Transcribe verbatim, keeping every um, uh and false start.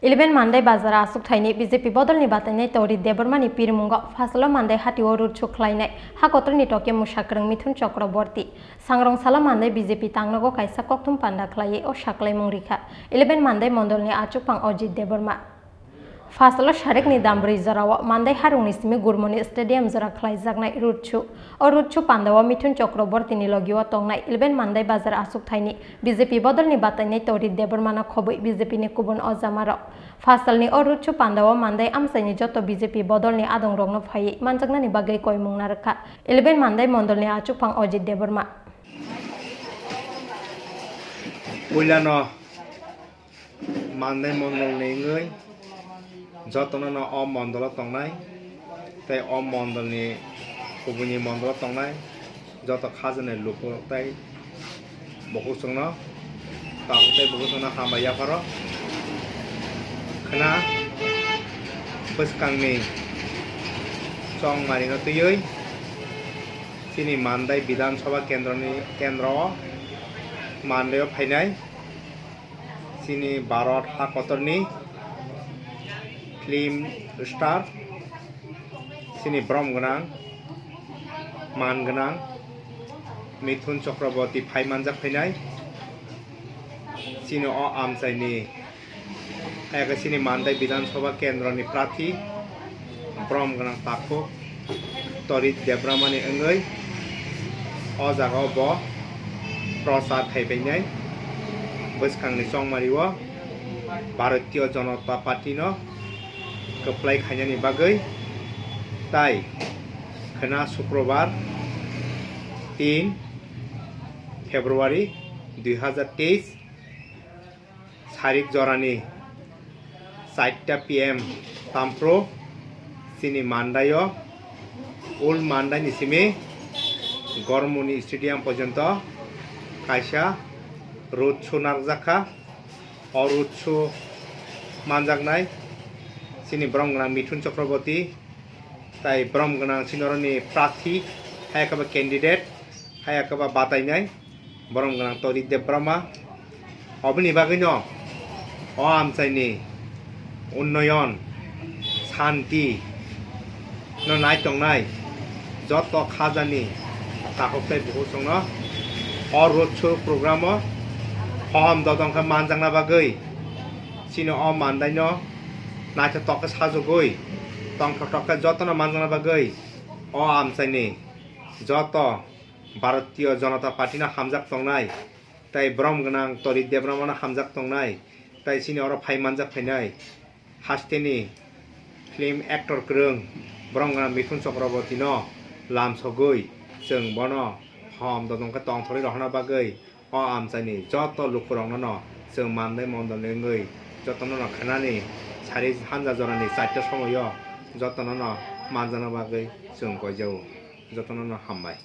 Eleven Mandai bazar aswk thaini B J P bodolni batainai Torit Debbarmani pirimungo phasalo Mandai hatio road show khlainai ha kotorni tokya mwsakwrwng Mithun Chakraborty. Sangrong salo Mandai B J P tangnogo kaisa kokthum panda khlaiwi o saklaimung rikha Eleven Mandai mondolni achukphang Ajit Debbarma. Phasalo sarikni dambrwi jorao Mandai harungni simi Gurmoni Stadium jora khlaijaknai road show. O road show pandao Mithun Chakrabortyni logio tongnai Eleven Mandai bazar aswk thaini B J P bodolni batainai Torit Debbarmano khobwi B J P ni kubun ojamarok. Phasalni o road show pandao Mandai amchaini joto B J P bodolni adongrokno phaiwi manjaknani bagwi koimung narwkha Eleven Mandai mondolni achukphang Ajit Debbarma. Puilano Mandai mondolni wngwi jotono no o mondolo tongnai tei o mondolni kubuni mondolo tongnai joto khajani lukurok tei bukuchwngno, tabuk tei bukuchwngno hambai yapharo khna bwskangni chongmarino twiwi chini Mandai Bidhan Sabha kendroni, kendro o Mandai o phainai chini Bharat ha kotorni film star, chini borom gwnang, man gwnang Mithun Chakraborty phai manjak phainai. Chini o amchaini kayaka chini Mandai Bidhan Sabha kendroni prathi borom gwnang takhuk Torit Debbarmani wngwi o jaga o bo prochar khai phainai bwskangni chongmari o Bharatiya Janata Party no kwplai khainani bagwi. Tai khwna Sukrobar tin February dui hazar teis sarik jorani charta P M tampro chini Mandai o, Old Mandai ni simi Gormoni Stadium porjonto kaisa road show narwkjakha. O road show manjaknai chini borom gwnang Mithun Chakraborty, tai borom gwnang chini oroni prathi, hai khe ba candidate, hai khe ba batainai borom gwnang Torit Debbarma. Oboni bagwino o amchaini unnoyon, santi no nai tongnai joto khajani takhuk tei bukuchwngno o road show program o hohom dodong khe manjakna bagwi, chini o Mandai no naithotok khe sajagwi, tongthoktok khe jotono manjakna bagwi o amchaini joto Bharatiya Janata Party no hamjak tongnai, tei borom gwnang Torit Debbarma no hamjak tongnai, tei chini oro phai manjak phainai hasteni film actor kwrwng borom gwnang Mithun Chakraborty no lamsogwi chwng bono hom dodong khe tongthorwi rohorna bagwi o amchaini joto lukurokno no chwng Mandai mondolni wngwi jotono no khwnani sari hanja jorani charta somoio jotono no manjakna bagwi chwng koijago. Jotono no hambai.